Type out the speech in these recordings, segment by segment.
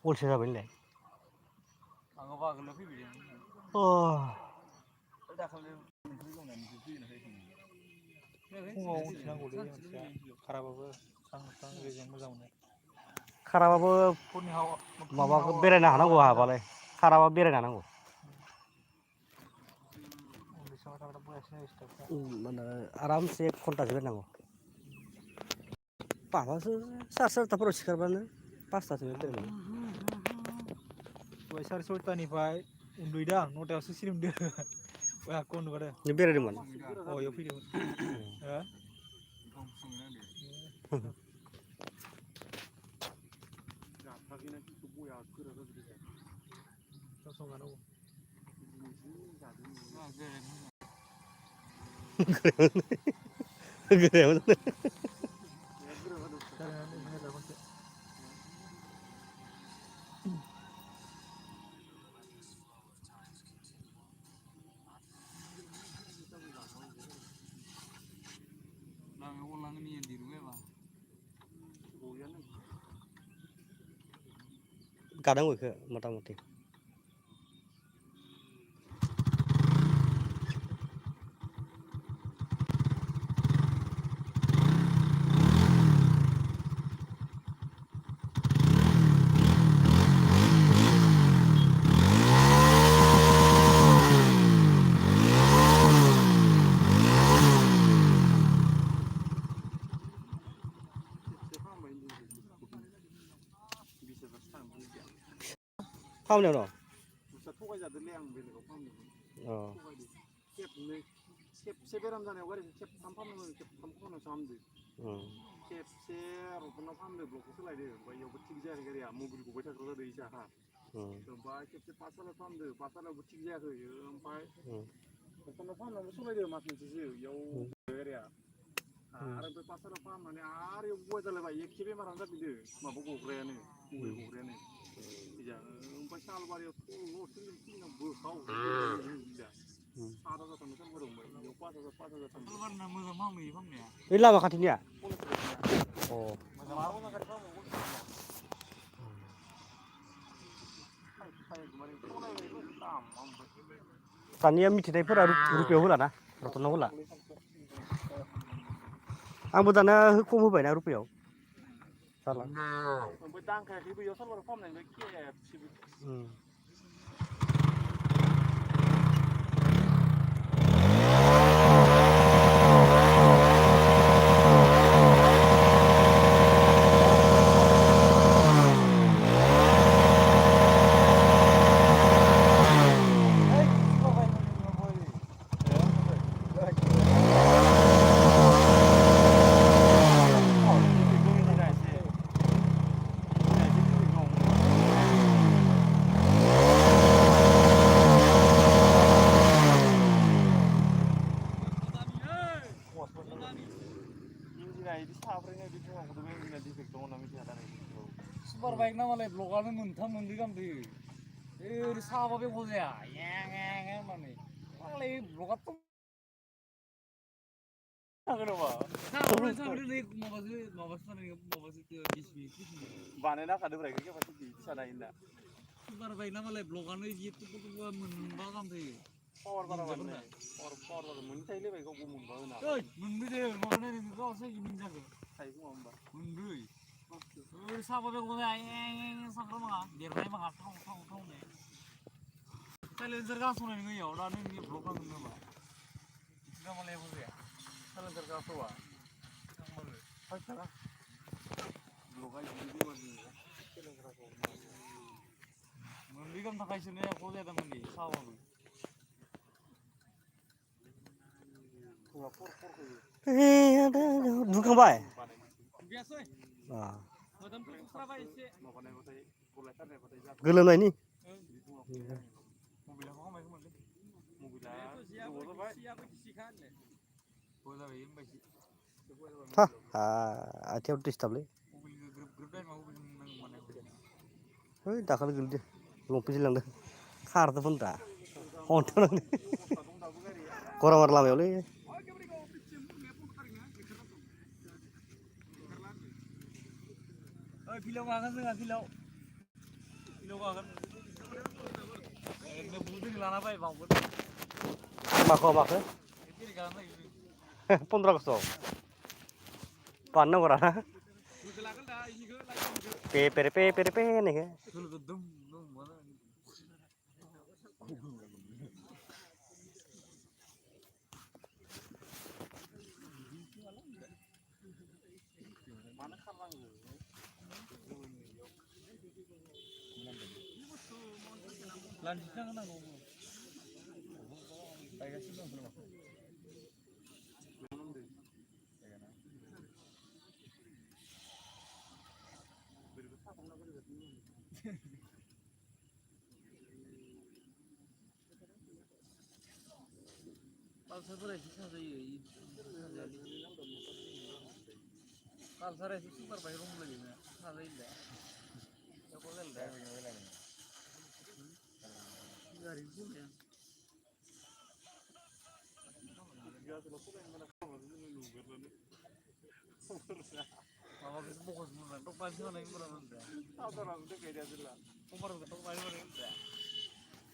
अलसिया जाबाय नोंलाय आङो बागोल फैबाय अ दाखालि फुङाव उथिनांगौलै मानसिया खाराबाबो स्रां स्रां रेजें मोजां मोनो खाराबाबो फुंनि माबाखौ हावा बेरायनो बारा हानांगौ मोजां हाबालाय खाराबा बेरायनो हानांगौ माने आरामसे 1 घन्टासो बेरायनांगौ माबासो 4:30फोराव सिखारबानो 5टासोआव बेरायबाय दहाय 6:30निफ्राय उन्दुदों आं 9टायावसो सिरि मोनदों नों बेरायदोंमोन अ इयाव फैदोंमोन हो गानांगौ बेखौ मथा मथि फामनायाव दं थगायजादोंलै आं बेलेगाव अ खेबनै खेबसे बेराम जानायाव गारिखौ खेबथाम फाहामदोंमोन खेबथाम फाहामनायावसो हामदों खेबसे रतनाव फाहामदों ब्लकखौ सोलायदो ओमफ्राय इयावबो थिग जायाखै गारिया मबिल गबाय थाग्रा जादों इसाहा ओमफ्राय खेबसे पाठसालायाव फाहामदों पाठसालायावबो थिग जायाखै ओमफ्राय रतनाव फाहामनायावबो सोलायदों मास मोनसेसो इयाव गारिया आरो ओमफ्राय पाठसालायाव फाहामनानै आरो इयाव गय जालायबाय एखे बेमारानो जाफिनदो माबा गग्रायानो मबिल गग्रायानो ओमफ्राय सालबारियाव बोखाव 7,000 थांनो सालबारियाव इयाव 5,000 थांदों मोजां फाहामहैयो फाहामनाया बे लामा खाथिनिया अ दानिया मिथिनायफोरा रुपियाव होलाना रतनाव होला आंबो दाना खम होबायना रुपियाव जाला ओमफ्राय दांखायाखैबो इयाव सालबारियाव फाहामनायनिफ्राय खेबसेबो सुपार बाइक ना मालाय ब्लकआनो मोनथाम मोनब्रै गाहाम फैयो ओरै साहाबा बे गजाया होननानै मालाय ब्लकआथ' बानायना होखादोब्रा इखो केपासिटि साना इना सुपार बाइक ना मालाय ब्लकआनो मोनबा गाहाम फैयो पावार बारा पावार बारा मोनखायोलै बाइकआव मोनबा होना मोनब्रै जायो माबा नायनो गावसो गिदिं जागोन थायो खोमा होमबा मोनब्रै ओरै साबा बे गजाया सानग्रा माङा देरनाय माङा थाव थाव थावनो साइलेन्सार गास'नाय नोङो इयाव दा नोंनि ब्लक नांगोन नामा बिदिना मालाय गजाया साइलेन्सार गास'आ फायसारा ब्लकआ इदिनो बेमार जायो साइलेन्सार गास'आ मोनब्रै गाहाम थाखायोसो ने गजाया दामानि साबाबो दुगैखांबाय दुगैयासै मोदोमखौ सुस्राबाय एसे माबानायबाथाय गलायथारनायबाथाय गोलोमनायनि मबिलाबो हामायगौमोनलै मबिला गोबाव जाबाय गिसिखा होनलाय गोबाव जाबाय होनबायसो आथिङाव दिसताबलै मबिलखौ ग्रोब ग्रोब टाइमाव नांगौ है दाखालि गोलैदों लंपेन्ट जिलांदों खारदोमोन दा अन्थाव गरामार लामायावलै ओइ फिलाव गागोन जोंहा फिलाव गागोन ओरैनो बुदों लाना फै बावगोन माखौ 15 आगष्टआव बाननांगौ रा पे होननायखौ कालसारफोरा एसे साजायो कालसारा एसे सुपार बाइक रंलायोना साजायोदा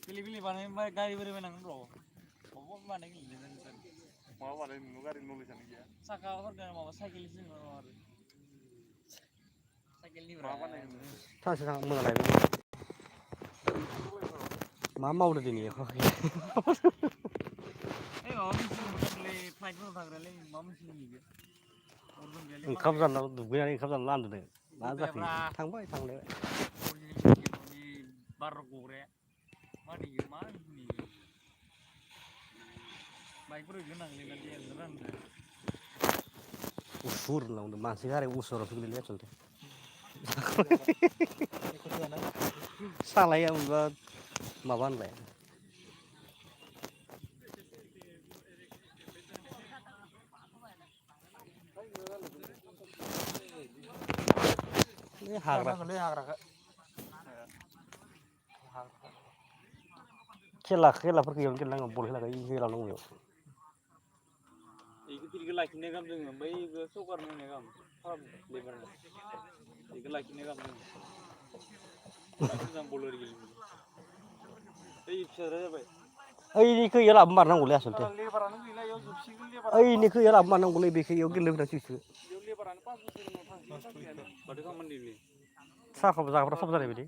Pilih-pilih bahannya gari bermain bro. Bawa mana ini? Mau mana ini? Gari nulisan ini ya. Saka orang dengan mau cycle sih mau. Cycle ini berapa? थांसै थां मोजां लायबाय मा मावदो दिनै ओंखाम जाना दुगैनानै ओंखाम जाना लान्दों मा जाखो थांबाय थांलायबाय बार गग्राया मा होनो मा होनो बाइकफोर गोनांलै राननो उसुर होनलांदों मानसि गारि उसुरावसो गोलैबाय आसलथे सालाया मोनबा माबा होनलाय हाग्राखौ खेलाफोरखौ इयावनो गेलेनांगौ बल खेलाखौ गेलेनांगौ इयाव इखौ फिल्डखौ लाखिनाय गाहाम जोङो ओमफ्राय इखौ सकार नायनाय गाहाम लेबार इखौ लाखिनाय गाहाम जोङो मोजां बलर गेलेनो ओइ फिसाद्राय जाबाय ओइनिखौ इयाव लाबो मारनांगौलै आसलथे लेबारानो गैला इयाव जोबसिगोन लेबारा ओइनिखौ इयाव लाबो मारनांगौलै बेखौ इयाव गेलेनो होनांसिगौ इयाव लेबारानो 5 बोसोर उनाव थांसिगोन माथो खालामोनलै साहा जाग्राफोरा सब जानाय बायदि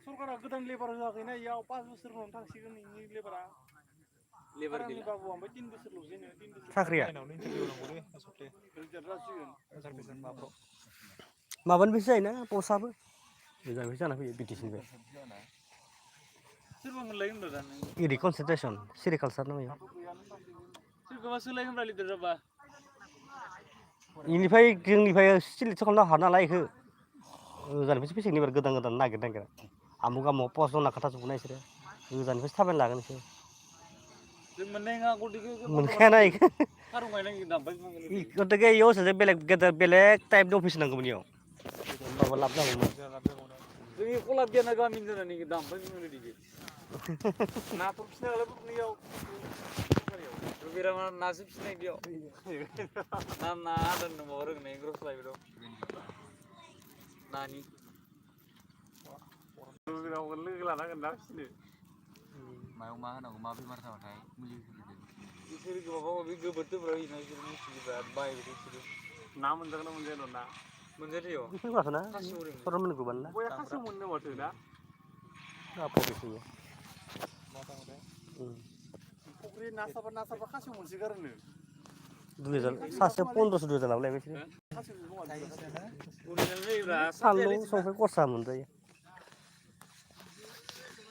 सरकारा गोदान लेबार होआखैना इयाव 5 बोसोर उनाव थांसिगोन इनि लेबारा लेबारनि बाबु ओमफ्राय 3 बोसोरल'सै 3 बोसोर साख्रिया रिटायार जासिगोन माबानिफ्रायसो जायोना पस्टआबो गोजाननिफ्राय जाना फैयो बिटिसिनिफ्राय सोरबा मोनलायगोन दा नों एग्रिकालसार सेरिकालसार ना मायो सोरखौबा सोलायगोनब्रा लिडार जाबा इनिफ्राय जोंनिफ्राय सिलेक्ट खालामनो हाया नालाय इखौ गोजाननिफ्रायसो फैसिगोन एबार गोदान नागिर आमुक पस्ट दंना खोन्थाजोबगोना इसोरो गोजाननिफ्रायसो थाबायना लागोन इसोर जों मोननाय नङा गथिखे मोनखायाना इखो खारं गायनांगोन दामबाय नांगोन गथिखे इयाव बेलेग टाइपनि अफिस नांगौमोन इयाव होमबाबो लाब जागौमोन जोंनि कलाब गियाना गामिनि जानानै दामबाय नांगोन इदि नाफोर फिसिनायालाय फुख्रियाव बेरामा नासो फिसिनाय बेयाव ना आदार माबा रोंनाय ग्रस लायबाय दं नानि लोगो लानांगोन ना फिसिनो मायाव मा होनांगौ मा बेमार जाबाथाय मुलि होफैदो बिसोर माबा माबि गोबोरदोब्रा होयोना बिसोर मिथिजोबा बायबाय बिसोरो ना मोनजागोन ना मोनजाया ना मोनजायो बेफोरबासोना सरमोन गुबान ना बया खासेव मोननो माथो ना फबिसयो फुख्रि ना साबा खासेव मोनसोगारोनो 2000 सासेयाव 1500 2000 लाबोलायबाय बिसोरो सानलु संख्रि खरसा मोनजायो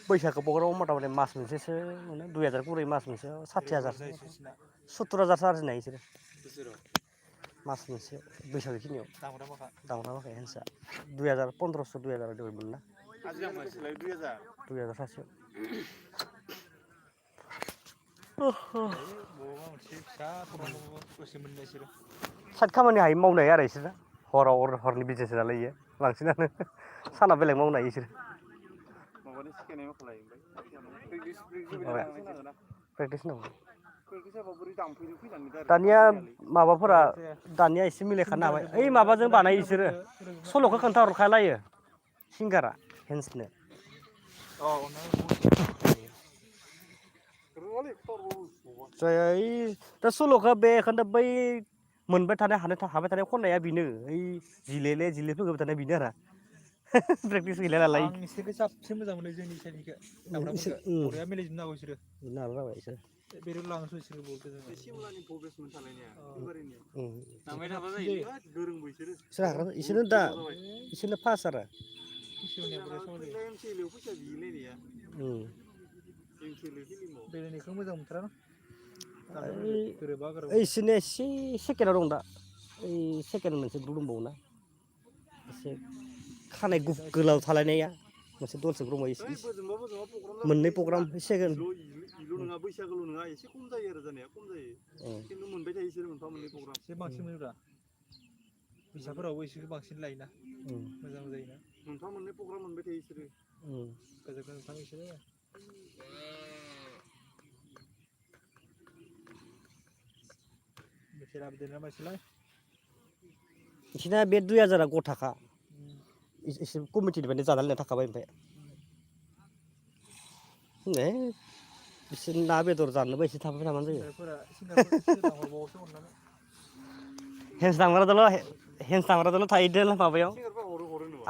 बैसागो प्रग्रामाव मथा मथि मास मोनसेसो मोनो 2000 करि मास मोनसेयाव 60000 70000 आरजिनो हायो बिसोरो मास मोनसेयाव बैसागो खिनियाव दांग्रा माखाया हान्सा 2000 1500 2000 दङ मोनना 2000 सासेयाव साइड खामानि हायो मावनो हायो आरो इसोरो हरनि बिजनेस नालाय इयो बांसिनानो सानाव बेलेग मावनो हायो इसोरो माबानि सिखायनाय मा खालायो ओमफ्राय प्रेक्टिस प्रेक्टिस नांगौ दानिया माबाफोरा दानिया एसे मिलायखानो हाबाय ओइ माबाजों बानायो इसोरो सल'खौ खोन्थाहरखालायो सिंगारा हेन्सनो ओइ दा सल'खौ बे खोन्था बै मोनबाय थानाय हाबाय थानाय खननाया बेनो ओइ जिलेले जिलेफोरखौ थानाय बेनो आरो प्रेक्टिस गैला नालाय आं इसोरखौ साबसिन मोजां मोनो जोंनि साइडनिखौ दामग्राफोरखौ बरिया मिलायजोबनो हागौ इसोरो नाल जाबाय इसोर बेरेल लाङोसो इसोरो बहुद जोङो सिमलानि भबेसमोन थालायनाया एबारैनो उम दामबाय थाबा जायो गोरोंबो इसोरो इसोरनो दा इसोरनो फास आरो एमसिएलएआव फैसा बिलायनाया एमसिएलए फिल्माव बेलेगनिखौ मोजां मोनथारा गोरोबा इसोरनो एसे सेकेन्डआव दं दा ओइ सेकेन्ड मोनसे ग्रुप दंबावोना एसे खानाय गोलाव थालायनाया मोनसे दलसो दंबावो मोननै प्रग्राम सेकेन्ड इल' नङा बैसागोल' नङा एसे खम जायो आरो जानाया खम जायो खिन्थु मोनबाय थायो इसोर मोनफा मोननै प्रग्राम एसे बांसिन मोनोब्रा फैसाफोरावबो एसे बांसिन लायोना मोजां जायोना मोनफा मोननै प्रग्राम मोनबाय थायो इसोरो गोजोन गोजोन थाङो इसोरो बेसेरा बिदिनो मानसिलाय बिसोरना बे 2000 गथाखा एसे कमिटिनिफ्रायनो जानानै लोंना थाखाबाय ओमफ्राय बिसोर ना बेदर जानोबो एसे थाबाय थाबानो जायो हेन्स दामग्रादोल' थाहैदों माबायाव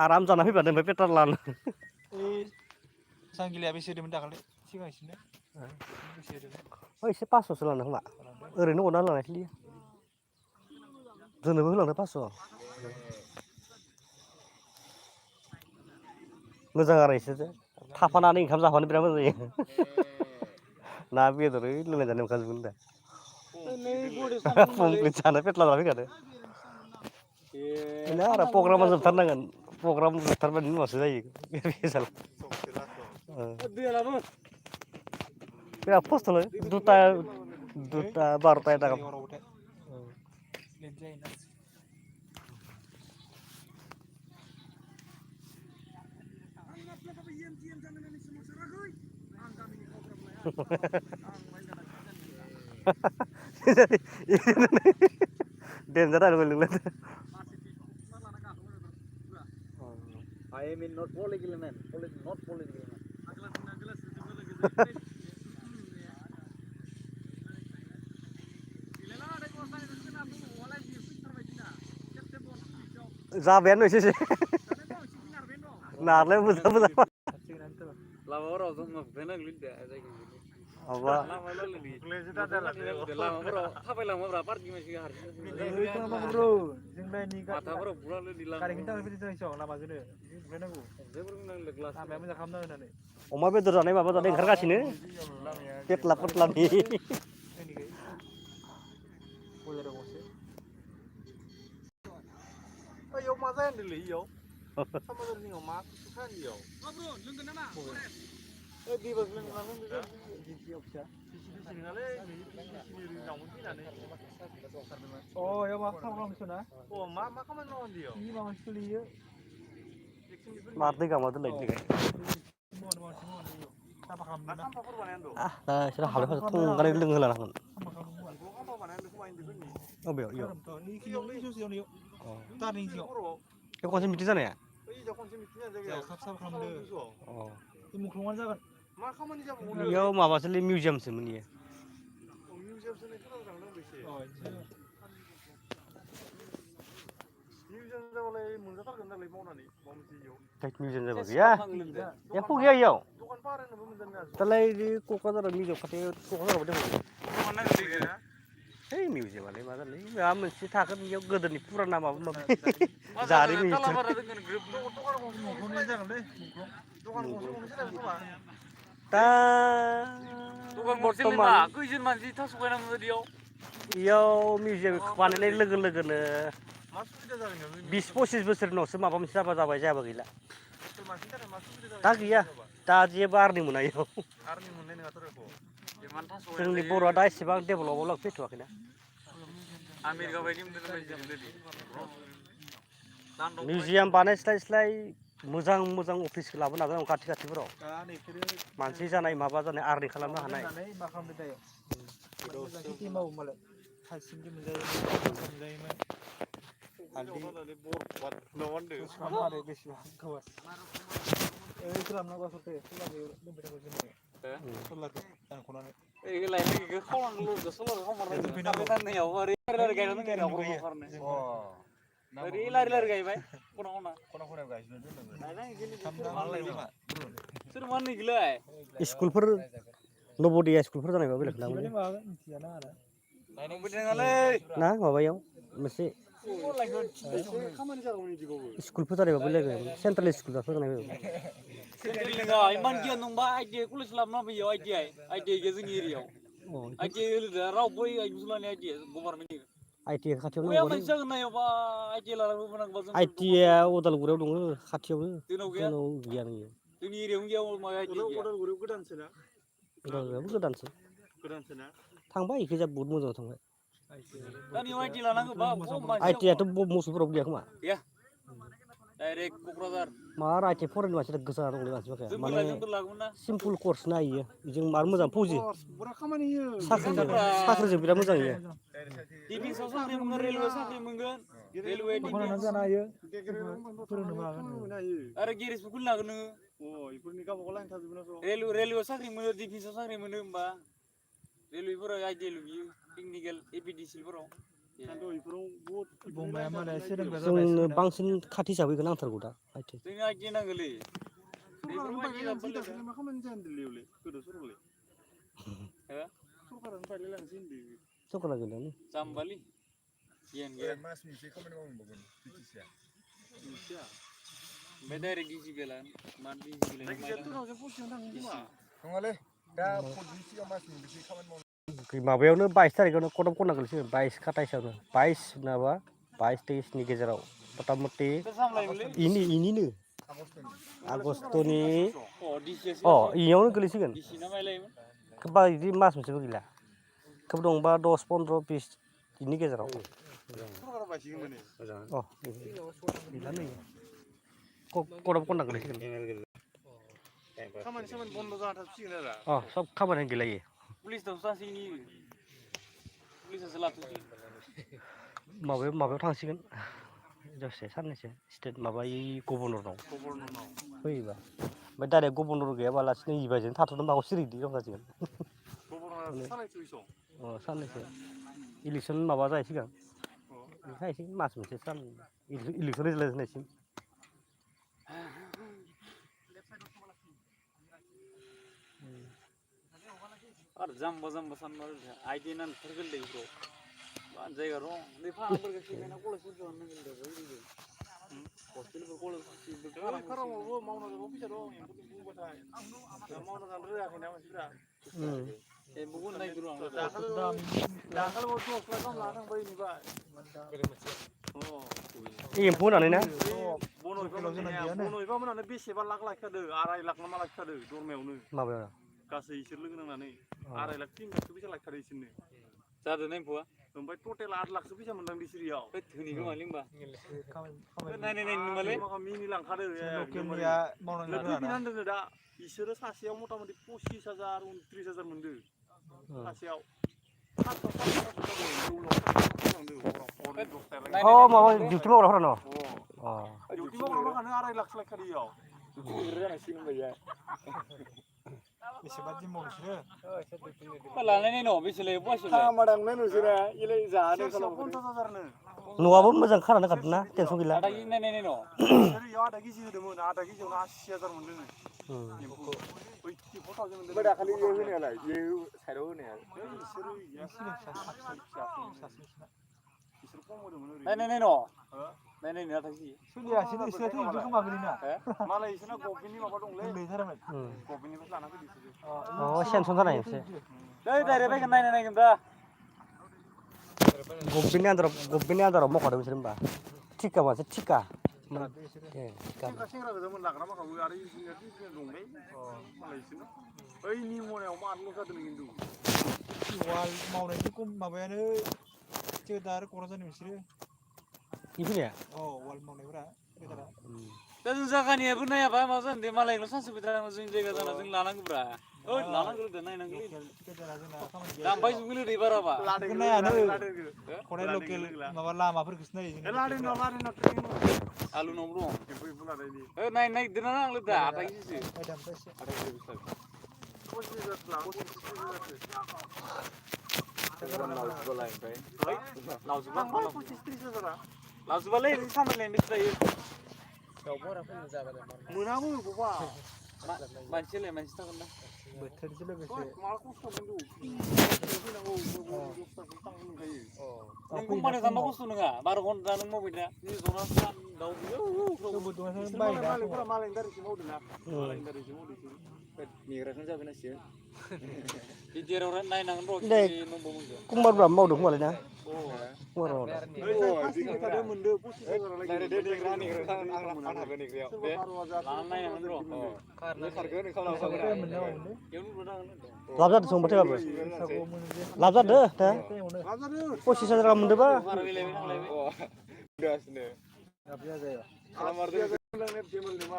आराम जाना फैबानो ओमफ्राय पेट्रल लानो सांगिलाया बेसे होदोंमोन दाखालि सिगांसिनो एसे 500सो लानो खोमा ओरैनो अरना लांनायसैलै जोंनोबो होलांदों 500 मोजां आरो इसोरजों थाफानानै ओंखाम जाफानो बिराद मोजां जायो ना बेदर लोंनाय जानो ओंखारजोबगोन दा कमप्लिट जाना पेट्ला जाना फैखादो बेनो आरो प्रग्रामा जोबथारनांगोन प्रग्राम जोबथारनायनि उनावसो जायो बिराद खस्थ'लै 2टा 12टा गाहाम डेन्जार आरो नोंलाय I am in not political man, not political man. जाबायानो एसे नारलाय मोजां मोजां लामाफोराव जों बुफेना गोलैदो माबा लामाफोराव थाबायलाङोब्रा पार्कि मानसि हारसिं माथाफोराव बुलालै अमा बेदर जानाय माबा जानाय ओंखारगासिनो पेट्ला पेट्लानि इयाव मा जाया होनदोंलै इयाव सामाजरनियाव मा खानियाव ब्र लोंगोन नामा ओइ दैबास लोंगोन ना लोंगोन जिसियाव फिसा जिसि नङालै जिसिनि रोंनावमोन फैनानै याव मा खालामगासिनो ना मा खामानि मावो इयाव इ माबा सोलियो मारदै गामा दोनलाय साफा खालामदों ना दा इसोर हालखौ थंगारै लोंहोलानांगोन अबेयाव इयाव खनसे मिटिं जानाया मुख्लंआनो जागोन मा खामानि जाबावगोन इयाव माबासोलै मिउजियामसोमोन इयो मिउजियाम जाबालाय मोनजाथारगोन नालाय मावनानै माबा मोनसे इयाव मिउजियाम जाबा गैया एख' गैया इयाव दखान बारायनोबो मोनजानो दालाय क'क्राझाराव मिउजियाम खाथियाव क'क्राझाराव दङ दखान नागिरदों है मिउजियामालाय मा जालै माबा मोनसे थागोन बेयाव गोदोनि फुराना माबा माबि जारिमिन दा बर्थमान खैजोन मानसि थास'गायनांगौ बेयाव इयाव मिउजियाम बानायनाय लोगो लोगोनो 20-25 बोसोर उनावसो माबा मोनसे जाबा जाबाय जायाबा गैला दा गैया दा जेबो आर्निं मोना इयाव जोंनि बर'आ दा एसेबां डेभेलपआव फैथ'वाखैना आमेरिका बायदि मिउजियाम बानायस्लाय मोजां मोजां अफिसखौ लाबोनो नाजानांगौ खाथि खाथिफोराव मानसि जानाय माबा जानाय आर्निं खालामनो हानाय खेथि मावो मालाय हासिंनि मोनजायोमोन हालदै मारे बेसेबां खबर ओइ खालामना गासै सलारखौ दोनबाय थागौ जोङो सलारखौ दानख'नानै ओइ लायनायखौ खावलांनो सलार खावमारनाय दाननायाव ओरै गायनानै ओरै लारि गायबाय खना खनायाव गायजोबना दोननांगौ सोर मा होनगोलाय स्कुलफोर नब'दया स्कुलफोर जानायबा बेलेग मिथिबालाय माबागोन मिथियाना आरो ना माबायाव मोनसे खामानि जागौमोन इदिबाबो स्कुलफोर जानायबा बेलेग सेन्ट्रेल स्कुलफोर जानायबा नङा इमान गियान नंबा आइटिआइ कलेज लाबोना होयो आइटिआइ गैया जोंनि एरियायाव आइटिआइ होलोदा रावबो एडमिसन लानाय आइटिआइ गभार्नमेन्टनि आइटिआइ खाथियाव बया नांगौ मानसि जागोन नायोबा आइटिआइ लाना होबोनांगौबा जों आइटिआइआ उदालगुरियाव दङ खाथियावनो जोंनाव गैया नोङो जोंनि एरियायावनो गैया माबा आइटिआइ गैया उदालगुरियाव गोदानसो ना उदालगुरियाबो गोदानसो ना थांबाय इखैजा बहुत मोजां थांबाय दानियाव आइटिआइ लानांगौबा आइटिआइआथ' मुसुलफुराव गैया खोमा गैया डाइरेक्ट क'क्राझार मा आइटिआइ फरायनो मानसिया गोजा दंलै मानसिफोरा माने जोंबो लागौमोन ना सिम्पोल कर्स ना इयो बेजों मार मोजां फौजि बुरा खामानि होयो साख्रिजों बिराद मोजां इयो डिफेन्सआव साख्रि मोनगोन रेलवे साख्रि मोनगोन रेलवे दखानानो जानो हायो फोरोंनोबो हागोन आरो गेरेजबो खुलिनो हागोन नोङो इफोरनि गावबा गाव लाइन थाजोबो ना रेलवे साख्रि मोनो डिफेन्सआव साख्रि मोनो होमबा रेलवेफोराव आइटिआइ लुयो टेकनिकेल एपिडिसिफोराव बुंबाय मालाय सोलोंग्रा जोंनो बांसिन खाथि हिसाबै बेखौ नांथारगौ दा आइटिआइ जोंनो आइटिआइ नांगोलै मा खामानि जानो गोदो सरलाय सरकारानो बायलायलांसै होनदों सरकारा गैलानो जाम्बालै गियान गैया मास मोनसे खामानि मावबावगोन बिटिसिआ ओमफ्राय डाइरेक्ट डिजिटेल मा डिजिटेल नङालै दा फुटनि सिगां मास मोनसे खामानि मावनो माबायावनो 22 तारिखआवनो कट अफ कन्डाक्ट गोलैसिगोन 22 27आवनो 22 नङाबा 22 23नि गेजेराव मथा मथि इनिनो आगस्ट'नि इयावनो गोलैसिगोन खोबा बिदि मास मोनसेबो गैला खोब दंबा 10 15 20 इनि गेजेराव गैलानो कट अफ कन्डाक्ट गोलैसिगोन खामानि बन्द' जाना थासिगोन आरो सब खामानियानो गैलायो पुलिसनावसो थांसिगोन पुलिसासो लाथ'सिगोन माबायाव थांसिगोन दसे साननैसो स्टेट माबायै गभर्नरनाव फैयोबा ओमफ्राय डाइरेक्ट गभर्नर गैयाबालासिनो इबायजों थाथ'नो मागौ सिरिदि रंजासिगोन साननैसो इलेक्सन माबा जाहैसिगोन जाहैसिगोन मास मोनसे सान इलेक्सन रिजाल्ट होनायसिम आरो जाम्बा सानबा आइटिआइ नांथारगोन लै ब्र' जायगा दं नै फाहामफोरखौ सिगायना कलेजफोरखौ होनांगोन हस्टेलफोर कलेजफोरावबो मावना जाबाबो फैसा दं एम्फौनि बुंबाथाय मावना जानो रोङाखैना मानसिफ्रा एम्फौखौ नायगिरो आं दाखालि 10 लाख गाहाम लाना थांबाय इनिफ्राय एम्फौ होनानै ना बन'इफा मोनानो बेसेबा लाख लाखिखादों 2.5 लाख ना मा लाखिखादों दरमायावनो माबायाव गासै इसोर लोगो नांनानै 2.5 लाख 3 लाखसो फैसा लाखिखादों इसोरनो जादों ना एम्फौआ ओमफ्राय टटेल 8 लाखसो फैसा मोनदां बिसोरियाव धोनि गोमालै होमबा नायनाय नुमालै मिनि लांखादों लकेलनिया मावनानै फैफिनहांदों दा इसोरो सासेयाव मथा मथि 25,000 29,000 मोनदों सासेयाव माबा डिउटि मावग्राफोरा न' डिउटि मावग्राफोरानो 2.5 लाखसो लाखिखादों इयाव बेसेबा दिन मावो नोंसोरो लानाय न' बेसे लायो खामा दांना नोंसोरा इलाय जानो 50,000नो न'आबो मोजां खानानै गारदों ना टेनसन गैला नायनाय न' बिसोर इयाव 0.5 केजि होदोंमोन 0.5 केजियावनो 80,000 मोनदों एम्फौखौ 84,000 मोनदों दाखालि इयाव होनायालाय इयाव साइडआव होनाया बिसोर खम होदोंमोन ओरैनो नायनाय न' नायनाय नोंहा थांसि सोलियासैनो इसोर थैजोबदों खोमा गोलैना मालाय इसोरना गभमेन्टनि माबा दंलै गोलैथारमोन गभमेन्टनिफ्राय लाना फैदो सेनसन जानाय मोनसे डाइरेक्ट फैगोन नायगोन दा गभमेन्टनि आन्दाराव मावखादों बिसोर होमबा थिखा मानसि थिखा सेंग्रा गोजामोन लाग्रा माखाबो आरो इन्जिनियार दंलै मालाय इसोरनो ओइ निमनायाव मा लस जादों खिन्थु वाल मावनायनि माबायानो जोदा आरो क'क्राझारनि बिसोरो इफोरनिया वाल मावनायफोरा दा जों जागानियाबो नायाबा मा जानो दे मालायनाव सानसे फैथा जों जायगा जाना जों लानांगौब्रा ओइ लानांगौ दे नायनांगौ दामबाय जुगलै दे बाराबा खनाय लकेल माबा लामाफोरखौसो नायो आलु नंबो दं ओ नाय नायगिरदों ना आंलाय दा आधा केजिसो लावजोबालै सामलायनाय बेसे जायो मोनाबो बबा मानसिलाय मानसि थागोन ना बोथोरजों लोगोसे नों कम्पानियाव थांबा खस्थ' नङा 12 घन्टा नों मावबाय दा नि जना सान दाउ मालिकफोरा मालायनि दारैसो मावदों ना मालायनि दारैसो मावदों नेग्राखौनो जाबाय नासिगोन गिदिराव नायनांगोन र' दे नंबावो कुमारफ्रा मावदों खोमालै ना मोनदो 25,000 लाब जादों संबाथायबाबो लाब जादो दा 25,000 गाहाम मोनदोबा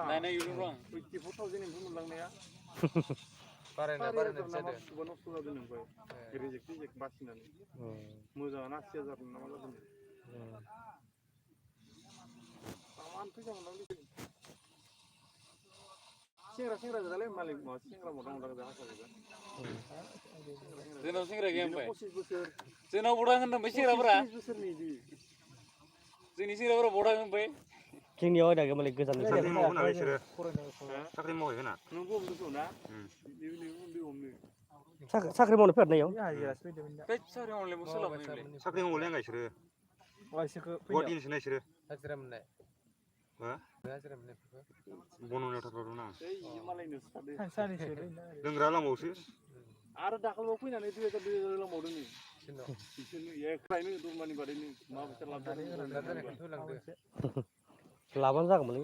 नायनाय इउन रं 84,000 एम्फौ मोनलांनाया बारायनाय नस्थ' जादों ओमफ्राय रिजेक्ट बासिनानै मोजाङानो 80,000 नामा जादों सेंग्रा जालाय मालिक माबा सेंग्रा मदा गोजा हासाजोबा जोंनाव सेंग्रा गैया ओमफ्राय 25 बोसोर जोंनाव बड़ा होनदों ओमफ्राय सेंग्राफोरा 25 बोसोरनि इदि जोंनि सेंग्राफोरा बड़ा ओमफ्राय जोंनियाव आयदा मालाय गोजान साख्रि मावगोन ना बिसोरो साख्रि मावहैगोन ना नों हमदों ना हमनो साख्रि मावनो फैनायाव साख्रि मावनायलाय सोलाबनायलाय साख्रि मावलाय आं बिसोरो गुवाहाटिनिसो ना बिसोरो हाजिरा मोननाय हाजिरा मोननायफोरखौ बन'नायाव थाथ'दों ना लोंग्रा लांबावसो आरो दाखालिबो फैनानै 2000 लांबावदों नै बिसोरनो एख्रायनो दरमानि बादैनो मा बोथोर लाब लाबानो जागौमोनलै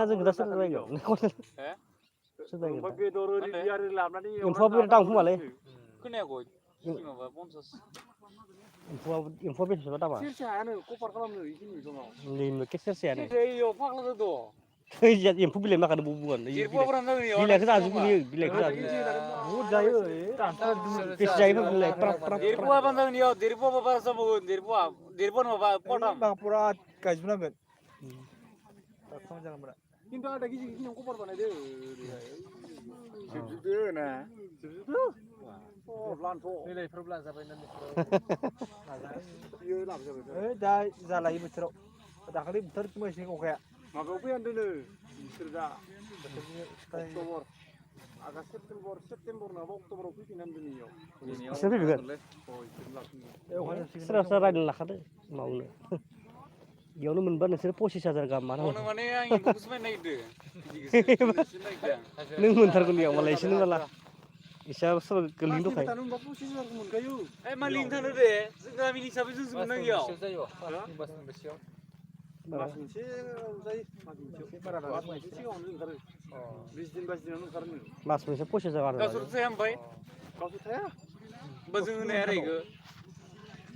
जों दा सोर जायगायाव बेदर ओरै लाबनानै एम्फौआ बिराद दाम खोमालै खोनायाखै माबा 50 एम्फौआ बेसेबा दामा सेरसे हायानो कभार खालामनो इखिनि दङाव नै सेरसेयानो ओइयाव फाग्ला जादो एम्फौ बिलाइ माखानो बुगोन बिलाइखौ जाजोबगोन बिलाइखौ बुहुद जायो बेसे जायो बिलाइ देरफुवा बान्दागनियाव देरफुवा बारा जाबावगोन देरफुवा नङाबा पटाम पुरा गायजोबनांगोन खिन्थु आधा केजि खिनियाव कभार बानायदो ओरैहाय जोबजोबदो ना जोबजोबदो बिलाइफोर लाजाबाय ना बियो लाबोजाबाय दा जालायो बोथोराव दाखालि बोथोर मेसें अखाया माबायाव फैयान दोनो बिसोर दा अक्ट'बर आगष्ट सेप्तेम्बर नङाबा अक्ट'बराव फैफिननानै दोनैयाव बिसोर फैगोन सोरबा सोरबा रायज्लायना लाखादो मावनो बेयावनो मोनबा नोंसोर 25,000 गाहाम मावनो माने आं एम्फौखौसो बायनो नागिरदों नों मोनथारगोन बेयाव मालाय एसे नोंला इसा सोरबा गोलैनो दंखायो थानो 25,000 मोनखायो ए मालिक थानो दे जों गामिनि हिसाबै जों मोननांगौ मास मोनसे जायो मास मोनसे सिगाङावनो ओंखारो 20 दिन 22 दिनावनो ओंखारो मास मोनसे 25,000 गाहाम गावसोर थाया ओमफ्राय गावसोर थाया होमबा जों होनो हाया आरो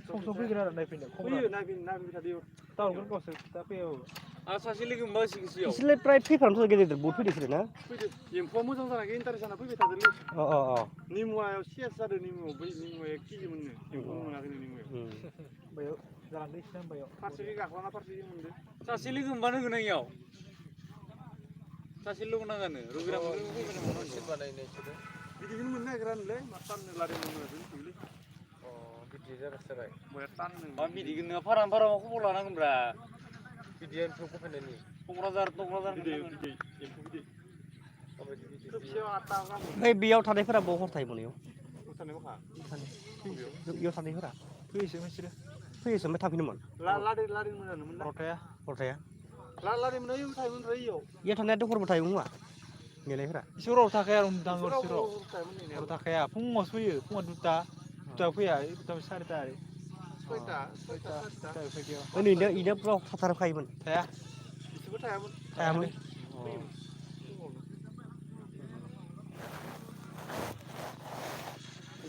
सम फैगोन आरो नायफैनो फैयो नायफैबाय थादो टाउन गावसोर दा फैयो आं सासे लोगो मोनबा सिगिसियाव बिसोरलाय प्राय फैफ्रामथ' गेजेर बहुत फैदों ना फैदो एम्फौआ मोजां जानायखाय इन्टारेस्ट जाना फैबाय थादोलै निमुआयाव सेस जादों निमुआव बै निमुआ 1 केजि मोननो एम्फौ मोनाखैनो निमुआयाव बैयाव जालांदो इसिना बैयाव फारसेखै गाखोलाना फारसेखै मोनदो सासे लोगो मोनबानो होगोन आं इयाव सासे लोगो नांगानो रुग्रा मोनदों फैबाय नामा बानायनायसोरो बिदिखौनो मोननो नागिरानोलै मा टाननो लादों मोनलै बिदि जाबाय बया टाननो मा बिदिखौनो फाराम खबर लानांगोनब्रा बिदि एम्फौखौ फैनायनि क'क्राझार एम्फौ बिदै खेबसेयाव 8 टाका गाहाम ओमफ्राय बेयाव थानायफोरा बहा हर थायोमोन इयाव बेयाव थानायफोरा फैयोसो बिसोरो फैयोसो ओमफ्राय थाफिनोमोन लादों मोजांमोन रथाया लादोंमोन ओइ थायोमोन इयाव इयाव थानायाथ' हरबो थायोमोन खोमा गेलेफोरा इसोर हर थाखाया हर थाखाया फुङावसो फैयो फुङाव 2टायाव फैया 2:30 ओरैनो इनो पुरा थाथारखायोमोन थाया बिसोरबो थायामोन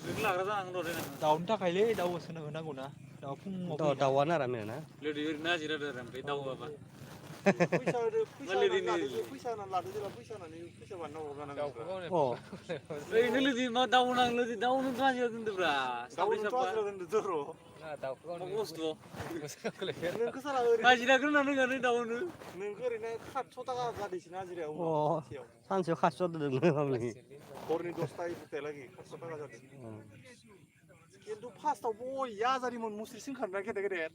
नों लाग्रा जानांगोन र' देनां दाउनि थाखायलै दाउ होसोनो होनांगौना दाउ फुङाव दाउआनो आराम ना लोदि ओरैनो आजिरा दोर ओमफ्राय दाउआबा फैसा होनानै लादो जेला फैसा होनानै फैसा बानायना हरगानांगौ ओरैनो लोदि मा दाउ नां लोदि दाउनो गाजिरा दोनदोब्रा साब्रै दाउनोथ' साबा आजिरा दोनदो र' मा बुस्थु नोंखौ साला ओरैनो गाजिरा ग्रोना दोननानै दाउनो नोंखौ ओरैनो 700 थाखा जादोंसै हाजिरायाव सानसेयाव 500 दोङो मामि हरनि 10टा 11टा लागि 500 थाखा जादों खिन्थु फार्स्टआव बया जारिमोन मुस्रि सोंखारना गेदेर गेदेर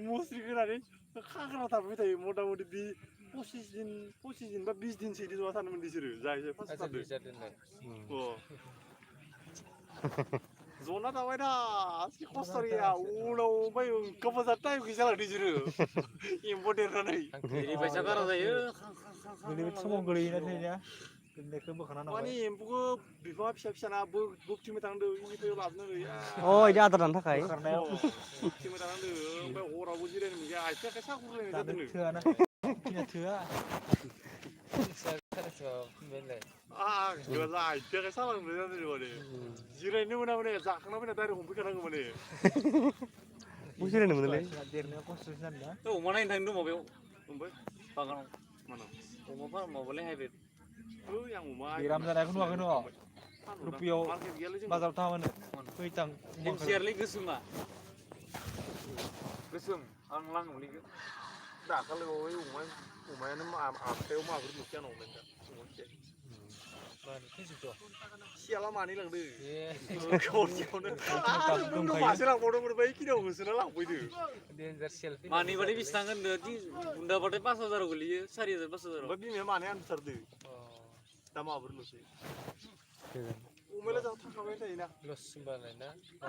मुस्रि होनानै खाग्रा थाबाय थायो मथा मथि बि 25 दिन बा 20 दिनसो इदि ज'आ थानोमोन बिसोरो जाय फार्स्ट जना थाबाय दा खस्थ' गैया उनाव ओमफ्राय ओंखाम जानो टाइम गैया जाला बिसोरो एम्फौ देरनानै फैसा गारा जायो गोलैबाय समाव गोलैयोना थैना गोलैनायखौ बोखाना माने एम्फौखौ बिफाङा फिसा फिसाना बोखथिंबाय थानांदो इनिफ्राय लाबोनो इदि आदार जानो थाखाय बोखारनायाव बोखथिंबाय थानांदो ओमफ्राय हरावबो जिरायनो मोनगोन आथिं आखाइ साख्रुबलायनाय जादों थोआना थोआ गला आथिं आखाइ सालांनाय जादों माने जिरायनो मोना माने जाखांना फैना डाइरेक्ट हमफैखानांगौ माने जिरायनो मोनोलै देरनायाव खस्थ'सो जादोंना अमा नायनो थांदों माबायाव ओमफ्राय बागानाव मानाव अमा फार्म माबालाय हाइब्रिद ओइ आं अमा बेराम जानायखौ नुवाखै न' रुपियाव मार्केट गैयालै जों बाजाराव थाङामानो फैतां देमसियारलै गोसोमा गोसोम आं लाङोमोनलै दाखालि बावै अमायानो आखायाव माब्रै ल'सै आंनाव दा सियाला मानै लांदो खनसेयावनो मासे लांबावदोंमोन बै खिनियाव होसोना लांफैदो मानैबाथाय बेसे थांगोन बुन्दाबाथाय 5000 गोलैयो 4000 5000 ओमफ्राय बिमाया मानै आनसारदो दा माब्रैल'सै अमायालाय जों थाखाबाय थायोना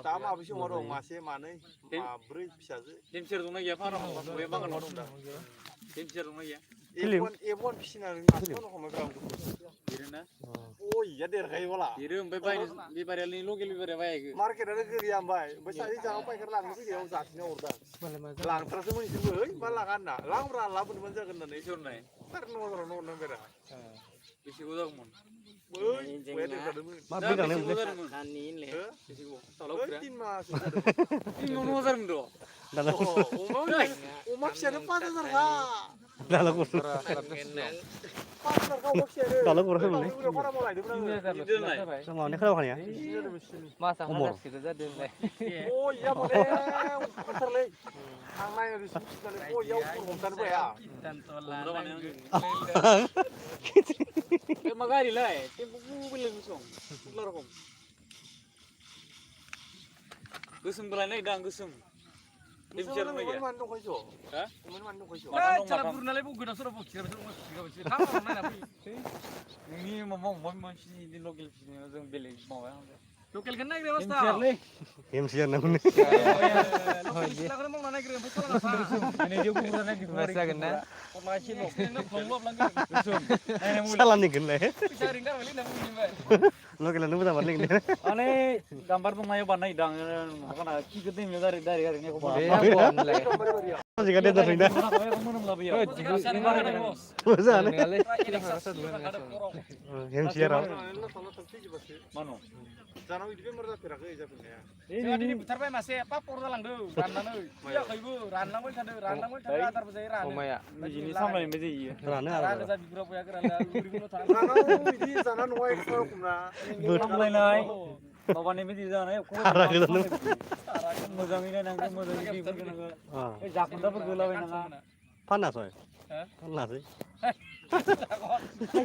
दा माबेसे अमा दं मासे मानै माब्रै फिसाजो देमसियार दंना गैया फार्माव बे बागानाव दं दा देमसियार दंना गैया एबन फिसिनानै मासेखौनो हमोब्रा आं देरोना अया देरखायो बाला देरो ओमफ्राय बायनो बेफारियालाय लकेल बेफारिया बायाखै मार्केटानो गैया ओमफ्राय सासे जागाव पाइकार लांनो फैनायाव जासिना हरदां लांथारासो मोनैसोबो ओइ मा लाङा होनना लांब्रा लाबोनोबानो जागोन होननानै बेसे हरनाय 9,000 हरनांबायरा बेसेखौ जागौमोन ओइ बया देरखादोंमोन मा बिलांनाय बेसेखौ मोनलै जादोंमोन बेसेखौ ओइ 3 मास 3 जादोंमोन र' दाना अमा फिसायानो 5,000 खा दाना गरसे 5,000 खा अमा फिसायानो दाना गरसे मोनलै फारामाव लायदोंमोन आङो माने खोनाखानाया मासा हाजारसेल' जादों होनलाय अया माने ओंखारलै आं नायनो सुसिनानै अयाव हमथानो बाया मा गारिलाय टेम्पु बेलेग सं खुला रखम गोसोमबो लायनो नागिरदों आं गोसोम देमसियार दंना गैया मानो दंखायस' हा अमानो मानो दंखायस' माथाम बुरनालाय बौ गोदाव सोराव नायना फै नोंनि माबा मानसिनि लकेल फिसिनायाव जों बेलेग माबा लकेलखौ नायग्रा बास्ता एमसिआर ना मोनो लकेल सिख्लाखौनो मावना नायग्रो ओमफ्राय जागोन ना सालानिगोनलाय लकेलानो मोजां बारलै माने गाम्बार दंनायाव बानाय दां माबाना खिखौ दैमायाव दारि गारैनायखौ जिगा देन्जार फैना मोजाङानो एमसिआराव मानो जानाव इदि बेमार जाफेराखै जाफेरनाया जोंहा दिनै बुथारबाय मासे पापर जालांदों राननानै फैयाखैबो रानलांबाय थादों आदारबो जायो रानो निजिनि सामलायनाय जायो रानो आरो रानो जा बिगुरा बया गोरान लुरिखौल' थाङो जानाव इदि जाना नङा एक्सट्रा रखमना सामलायनाय माबानि बायदि जानाय मोजाङै नायनांगौ मोजाङै दैफोरखौ नांगौ जाखोन्दाफोरखौ होलाबायनाङा फानासय फानासै खायसे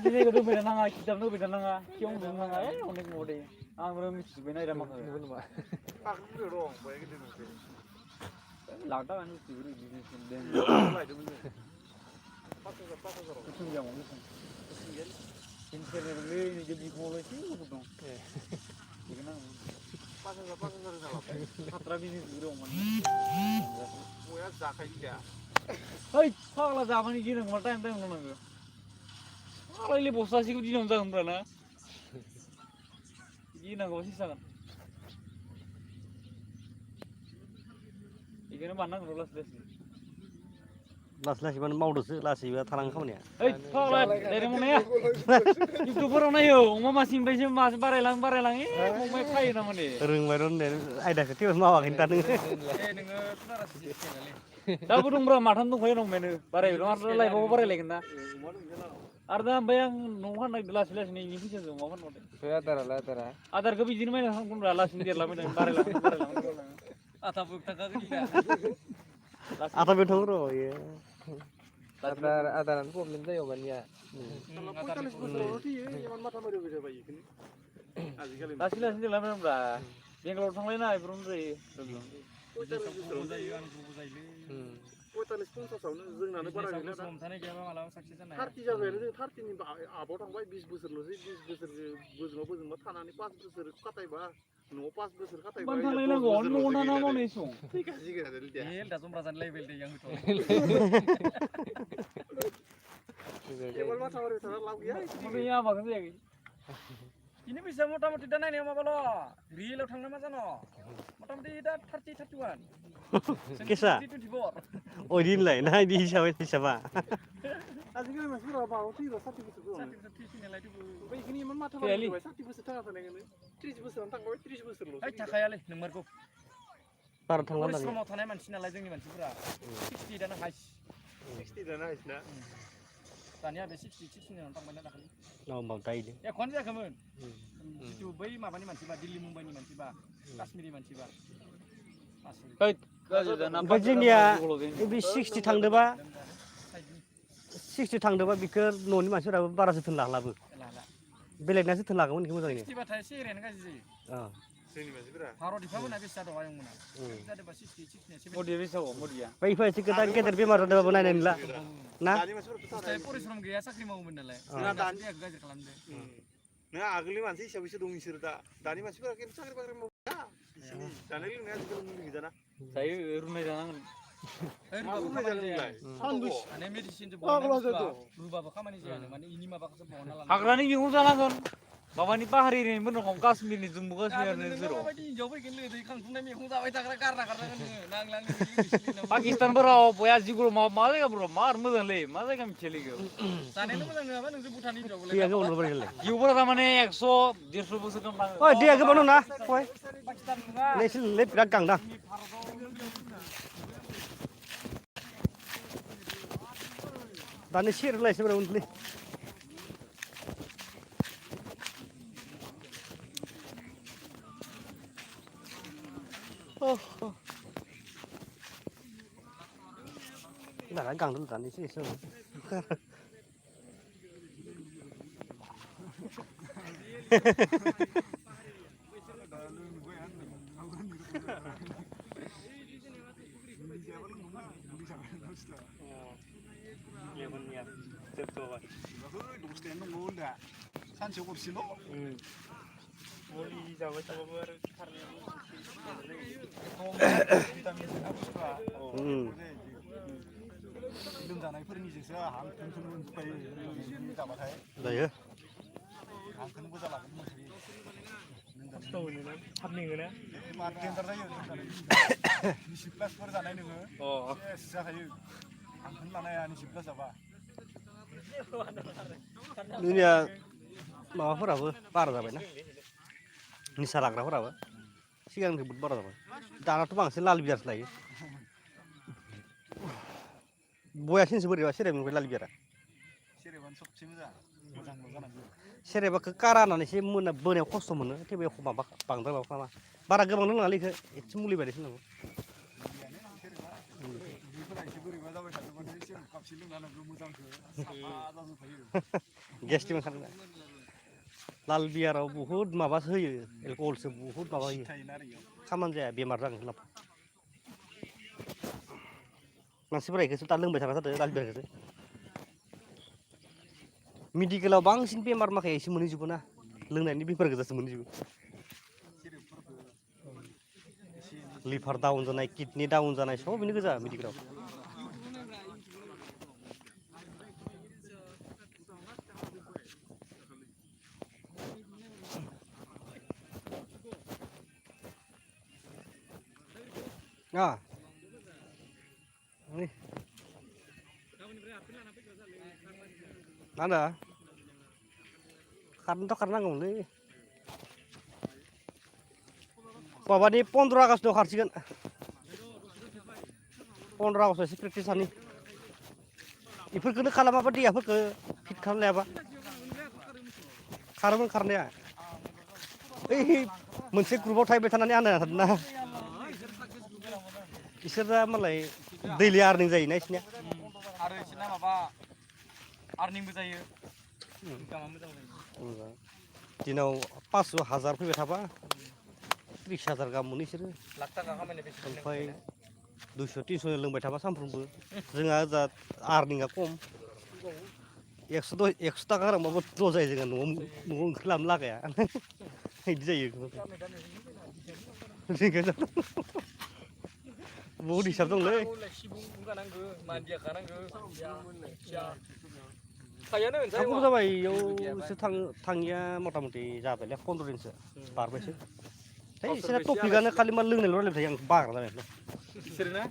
जायगायाव दोनबाय थानाङा खिथाब दोनबाय थानाङा खियाव उन्दुनाङा अनेक माबादै आंबो मिथिजोब्बाय नायरा माखासे पाखुरियाव दं बया गिदिर मोनसे लाखथाखानि मिथिजोबो बिजनेस लायदोंमोन जों 5,000 गुसुं जामाव गुसुं सेरनोलै नैजों बिखुङावल' एसे गुफुर दं बेखौनो आं 5,000 होना लाबाय खात्रा बिजनेस दं माने बया जाखायो है फाग्ला जाबानि गिनांगौ टाइम नांगौ फाग्लालै बस्थासेखौ दिनावनो जागोनब्रा ना गिनांगौबासो जागोन बेखौनो बानायनांगौ लासै लासै लासै लासैबानो मावदोसो लासैबा थालाङो खामानिया ओइ फाग्ला डाइरेक्ट मावनाया इउटुबफोराव नायो अमा मासेनिफ्रायसो मासे बारायलाङो अमाया खायो ना माने रोंबाय र' होननाय आयदाखौ थेवबो मावाखै दा नोङो नोङो दाबो दंब्रा माथाम दंखायो दंमायानो बारायगोन आरो लाइफआवबो बारायलायगोन ना आरो दा ओमफ्राय आं न'आव फाननाय लासै लासैनो इनि फैसाजों अमा फानबाथाय आदारखौ बिदिनो बायना थांगोनब्रा लासैनो देरलाबायनानै बारायलाङो आथाबो थाखा गैला आथा बेथं र' इयो आदारानो प्रब्लेम जायो अमानिया 45 बोसोरावनो थैयो इमान माथा मारिबाय जाबाय इखोनो आजिखालि लासै लासै देरलाबायनांब्रा बेंगालराव थांलायना बेफोरावनो जायो 45 बोसोरावनो जायो आंखौबो जायोलै 45 50आवनो जोंनानो बारा गैला दा 30 जाबायानो जों 30 नि आबाव थांबाय 20 बोसोरल'सै 20 बोसोर बोजोंबा थानानै 5 बोसोर खाथायबा न'आव 5 बोसोर खाथायबा मानो थांलायनांगौ न'आव थाना मावनाय सम दा जमरा जानो लायबाय दे आं एबार माथा मारिबाय थाना लाब गैया ओमफ्राय आबादखौनो जायाखै इनि फैसा मथा मथि दा नायनायाव माबाल' रियेलाव थांनो मा जानो मथा मथि दा 30 31 केसा 24 ओइदिनलाय ना इदि हिसाबा आजिखालि मानसिफोरा माबायाव थैबा 60 बोसोर ओमफ्राय बेखिनि इमान माथा मारिबाय 60 बोसोर थांना थानायखौनो 30 बोसोरावनो थांबाय 30 बोसोरल' ओइ थाखायालै नोंमारगौ बारा थांला दानिया परिश्रमाव थानाय मानसि नालाय जोंनि मानसिफोरा 60 दानो हाइस 60 दाना हाइसना दानिया बे 60 नावनो थांबायना दाखालि होमबा दायदो एखौनो जायाखैमोन जिथु बै माबानि मानसिबा दिल्ली मुम्बाइनि मानसिबा काश्मीरि मानसिबा ओमफ्राय जोंनिया बे 60 थांदोबा 60 थांदोबा बिखौ न'नि मानसिफोराबो बारा जोथोन लालाबो बेलेगना जोथोन लागौमोन बेखौ मोजाङैनो 60 बाथाय एसे एरैनो गाज्रि जायो जोंनि मानसिफोरा भारत बिफामोना बेसे जादों आयंमोना जादोंबा 60 मदिया बेसेबां मदिया बैफोर एसे गोदान गेदेर बेमार जादोंबाबो नायनाय नंला ना दानि मानसिफोरा परिश्रम गैया साख्रि मावोमोन नालाय दानि गाज्रि खालामदो नों आगोलनि मानसि हिसाबैसो दं इसोर दा दानि मानसिफोरा खिन्थु साख्रि बाख्रि मावला जानाय लोंनाया आजिखालि मुलि गोजाना जायो रुनाय जानांगोन हाग्रानि मैगं जानांगोन माबानि पाहारिनि रखम काश्मीरनि जम्मु काश्मीरनि जेराव पाकिस्तानफोराव बया जिगुरु मा जायगाफोराव मा मोजांलै मा जायगा मिथियालै जानायानो मोजां नङाबा नोंसोर भुटाननि दैया गोबाव नुबाय नालाय जिउफोरा थारमाने 100 150 बोसोर गाहाम थाङो ओइ दैया गोबां दं ना फय पाकिस्तान नङा नैसिलै बिराद गांदां दानि सेरलायसो बोरै उन्दुलै दाना गांदों दानि एसे सानसेयाव गरसेल' मुलि जाबाय थाबाबो आरो लोमजानायफोरनिजोंसो हां थोन मोनजोबखायो जाबाथाय जायो हांखोनो मोजां लागोन मोनखायो खस्थ' मोनोना थाब मेङोना देन्जार जायो निसि प्लासफोर जानाय नोङो सेस जाखायो हांखोनो लानो हाया निसि प्लास जाबा जोंनिया माबाफोराबो बारा जाबायना निसा लाग्राफोराबो सिगांनिफ्राय बहुद बारा जाबाय दानाथ' बांसिन लाल बियारसो लायो बयासिनसो बोरैबा सेरेबनिफ्राय लाल बियारा सेरेबानो सबसे मोजांल' जानांगौ सेरेबाखौ कारा होननानै एसे बोनायाव खस्थ' मोनो थेवबो एख' माबा बांद्राय माबा खालामा बारा गोबां लोंनाङालै इखौ एसे मुलि बायदिसो लोंनांगौ बोरैबा जाबाय थादोंबाथाय सेरेब कापसे लोंना होनांगौ मोजांखौ साफा जाजोबखायो गेस्ट्रिक ओंखारनो लाल बियाराव बुहुद माबासो होयो एलकहलसो बुहुद माबा होयो खामानि जाया बेमार जागोन खिन्थु मानसिफोरा इखौसो दा लोंबाय थाग्रा जादों लाल बियारखौसो मेडिकेलाव बांसिन बेमार माखाया एसे मोनहैजोबो ना लोंनायनि बेमार गोजासो मोनहैजोबो लिभार डाउन जानाय किडनि डाउन जानाय सब बेनो गोजा मेडिकेलाव मा होनो खारनोथ' खारनांगौमोनलै माबानि 15 आगष्टआव खारसिगोन 15 आगष्टआव एसे प्रेक्टिस सानि बेफोरखौनो खालामाबा दैयाफोरखौ फिट खालामलायाबा खारोमोन खारनाया ओइ मोनसे ग्रुपाव थाहैबाय थानानै आन्दायना थादोंना इसोरा मालाय दैलि आर्निं जायोना इसनिया आरो इसोरना माबा आर्निंबो जायो इनकामा मोजां जायो दिनाव 500 1000 फैबाय थाबा 30,000 गाहाम मोनो इसोरो लाख थाखा खामायनाय बेसे ओमफ्राय 200 300 लोंबाय थाबा सानफ्रोमबो जोंहा ओजा आर्निंआ खम 100 थाखा रांबाबो ज' जायो जोंहा न'आव ओंख्रि लाबोनो लागाया बिदि जायो बहुद हिसाब दंलै थांगौ जाबाय इयावसो थाङिया मथा मथि जाबायलै 15 दिनसो बारबायसो इसोरा टपिकआनो खालि मा लोंनायल' रायलायबाय थायो आं बाग्रा जाबाय बिसोरो ना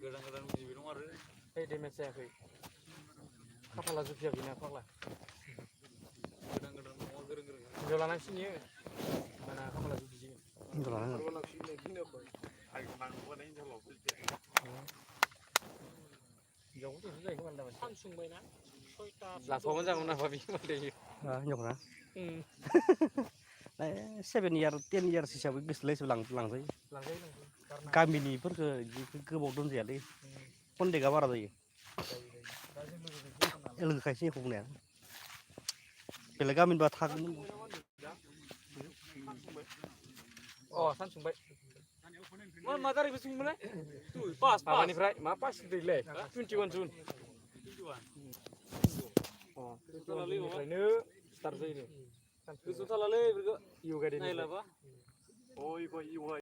गोदान बुजिबाय दं आरो डेमेज जायाखै खाफाला जुफियाखैना फाग्ला गोदान न'आ गोरों हिनजाव लानांसिनो होमबाना खाफाला जुफिसिगोन हिनजावखौथ' जायो खोमा दामा सानसुंबायना लाथ'वामोन जागौमोन नामा बियो हिनजावफ्रा 7 इयार 10 इयार्स हिसाबै गोसोलायसो लांजायो गामिनिफोरखौ गोबाव दोनजायालै कन्टेक्टआ बारा जायो लोगोखायसो एख' बुंनाया बेलेग गामिनिबा थागौमोन सानसुंबाय मा तारिखआव सोंमोनलाय माबानिफ्राय मा पास दैलाय 21 जुन निफ्रायनो स्टार्ट जायो गोसोआव थालालै बेफोरखौ इउ गायदेनिफ्राय